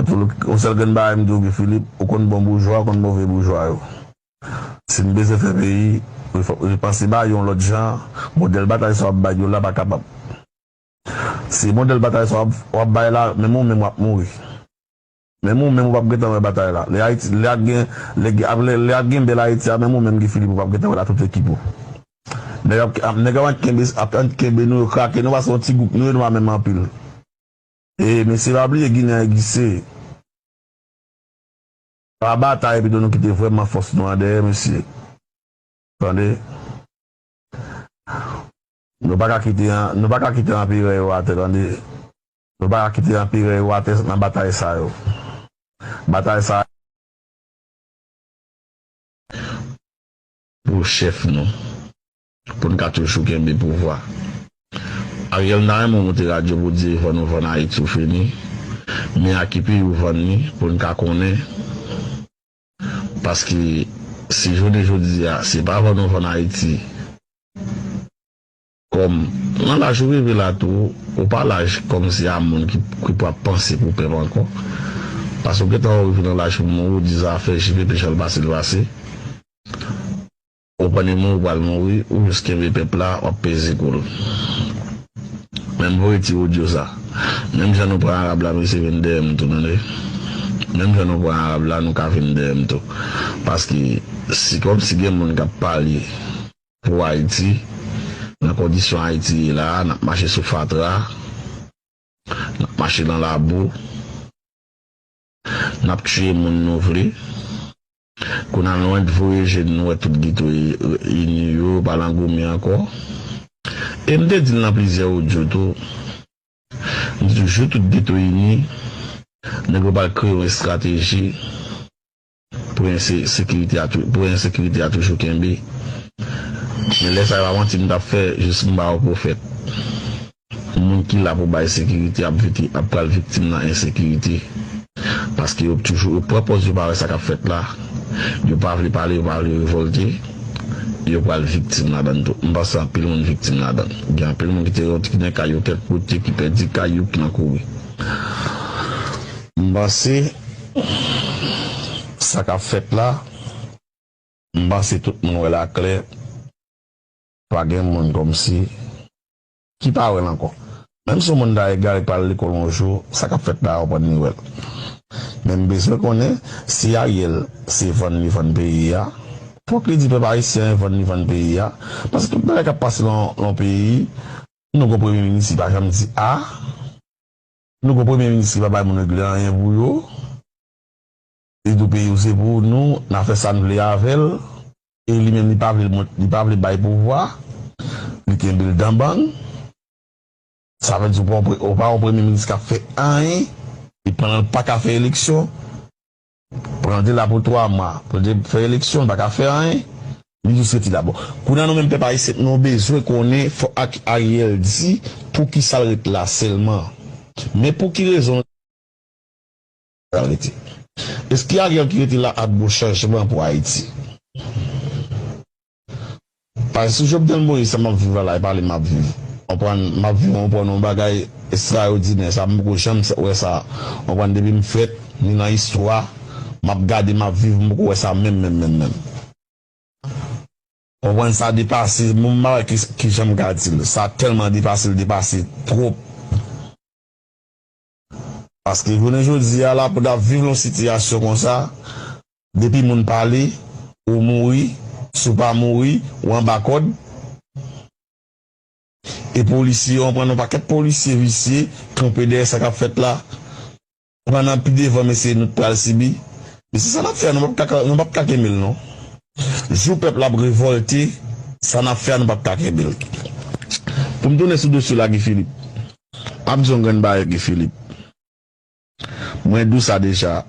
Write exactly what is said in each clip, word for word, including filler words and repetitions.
Yon sèl grenn bagay m di w, Guy Philippe, ou konn bon boujwa, ou konn move boujwa yo. Si n bezwen fè peyi, repanse bagay yon lòt jan, modèl batay sa w ap bay yo la pa kapab. Si modèl batay sa w ap, w ap bay la, menm ou menm w ap mouri. Menm ou menm ou p ap gentan wè batay la. Lè Ayiti, lè ap gen, lè, lè, lè ap gen bèl Ayiti a, menm ou menm Guy Philippe ou p ap gentan wè l ak tout ekip ou. Nèg ap, ap, nèg ap ankenbe, ap ankenbe nou, yo krake nou, paske yon ti gwoup nou ye, nou pa menm anpil. E mesye pa bliye Ginen an egziste. Pa batay, pito nou kite vrèman fòs nou an dèyè, mesye. Tande? Nou pa ka kite, nou pa ka kite anperè yo atè, tande? Nou pa ka kite anperè yo atè nan batay sa yo. Batay sa pou chèf nou, pou n ka toujou kenbe pouvwa. Ariel, m ta renmen w monte radyo pou w di vann ou vann Ayiti ou fini. Men a ki pri ou vann li pou n ka konnen. Paske si jounen jodi a, se pa vann ou vann Ayiti, kòm nan laj ou rive la tou, ou pa laj kòmsi a moun ki, ki pou ap panse pou pèp ankò. Paske w gentan rive nan laj pou mouri, w di zafè J P P jan l pase l pase. Ou pa ni mouri, ou pral mouri, ou jis kenbe pèp la, w ap peze kou l. Men m voye ti odyo sa. Menm jan nou pran Arab la, mesye vin dèyè m tou, tande. Menm jan nou pran Arab la, nou ka vin dèyè m tou. Paske si kòmsi gen moun k ap pale pou Ayiti, nan kondisyon Ayiti ye la a, n ap mache sou fatra, n ap mache nan labou, n ap tiye moun nou vle. Kounye a nou ret voye je n, nou wè tout geto ini yo, pa nan goumen ankò. E m te di l nan plizyè odyo tou, m di tou, jou tout geto ini, nèg yo pral kreye yon estrateji pou ense-, sekirite a tou-, pou ensekirite a toujou kenbe. Men lè sa yo pa manti m t ap fè, jis m ba yo pwofèt. Moun ki la pou bay sekirite ap viti-, ap pral viktim nan ensekirite. Paske yo toujou, yo pran pòz yo pa wè sa k ap fèt la. Yo pa vle pale, yo pa vle revòlte. Yo pral viktim ladan tou. M panse anpil moun viktim ladan. Gen anpil moun ki te rantre nan kay yo kèk kote, ki pèdi kay yo, ki nan kouri. M panse sa k ap fèt la, m panse tout moun wè l aklè. Pa gen moun kòmsi ki pa wè l ankò. Menm si yon moun ta egare k pa al lekòl yon jou, sa k ap fèt la a, ou konn li wè l. Men m bezwen konnen si Ariel se vann li vann peyi a, fòk li di pèp ayisyen an vann li vann peyi a. Paske tout bagay k ap pase nan, nan yon peyi, nou gon premye minis ki pa janm di a. Nou gon premye minis ki pa bay moun regle anyen pou yo. Li di w peyi w se pou nou, n a fè sa n vle avè l. E li menm li pa vle, li pa vle bay pouvwa. Li kenbe l dan bang. Sa vle di w pa yon pre-, ou pa yon premye minis k ap fè anyen. E pandan l pa ka fè eleksyon, pandan l te la pou twa mwa, pou l te fè eleksyon, l pa ka fè anyen. Li jis rete la. Bon, kounye a nou menm pèp ayisyen, nou bezwen konnen fò ak Ariel di poukisa l ret la sèlman. Men pou ki rezon l rete? Èske Ariel ki rete la ap bon chanjman pou Ayiti? Paske sou Jovenel Moïse, sa m ap viv la, la, e pa li m ap viv. Konprann, m ap viv, konprann yon bagay ekstraòdinè, sa m poko janm wè sa. Konprann, depi m fèt, ni nan istwa, m ap gade, m ap viv, m poko wè sa menm, menm, menm, menm. Konprann, sa depase, m pa wè ki, ki jan m ka di l. Sa tèlman depase, l depase twòp. Paske jounen jodi a la, pou n ap viv yon sitiyasyon konsa, depi moun pale, ou mouri, si w pa mouri, ou anba kòd. E polisye yo, ou pran yon pakèt polisye visye, kanpe dèyè sa k ap fèt la. Pandan pi devan, mesye, nou t pral sibi. Mesye, sa n ap fè a, nou p ap ka, nou p ap ka kenbe l, non. Jou pèp la ap revòlte, sa n ap fè a, nou p ap ka kenbe l. Pou m tounen sou dosye la, Guy Philippe. M ap di yon grenn bagay, Guy Philippe. Mwen di w sa deja.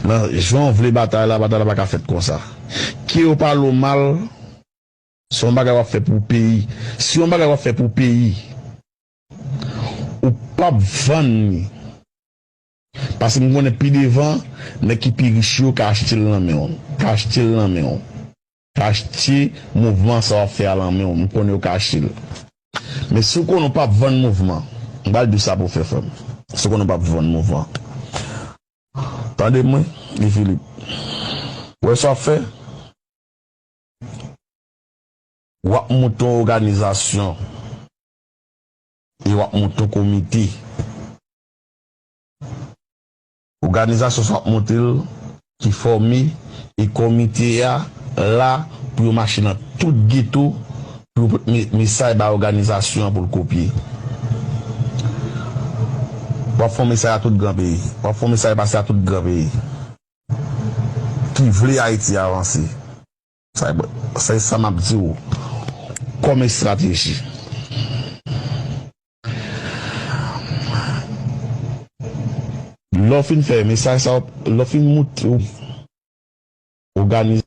Nan jan w vle batay la, batay la pa ka fèt konsa. Ke yo pale w mal, se yon bagay w ap fè pou peyi. Si yon bagay w ap fè pou peyi, ou p ap vann li. Paske m konnen pi devan, nèg ki pi rich yo ka achte l nan men w. Ka achte l nan men w. Ka achte mouvman sa w ap fè a nan men w. M konnen yo ka achte l. Men si w konnen w p ap vann mouvman, m pral di w sa pou w fè, frè m. Se konnen w p ap vann mouvman. Tande mwen, Guy Philippe. Ou wè sa w ap fè? W ap monte yon òganizasyon e w ap monte yon komite. Òganizasyon sa w ap monte l ki fòme e komite a la pou yo mache nan tout geto pou yo pote me- mesaj ba òganizasyon an pou l kopye. W ap fè yon mesaj a tout gran peyi. W ap fè yon mesaj pase a tout gran peyi ki vle Ayiti avanse. Sa e sa m ap di w kòm estrateji. Lè w fin fè mesaj sa, lè w fin montre òganiz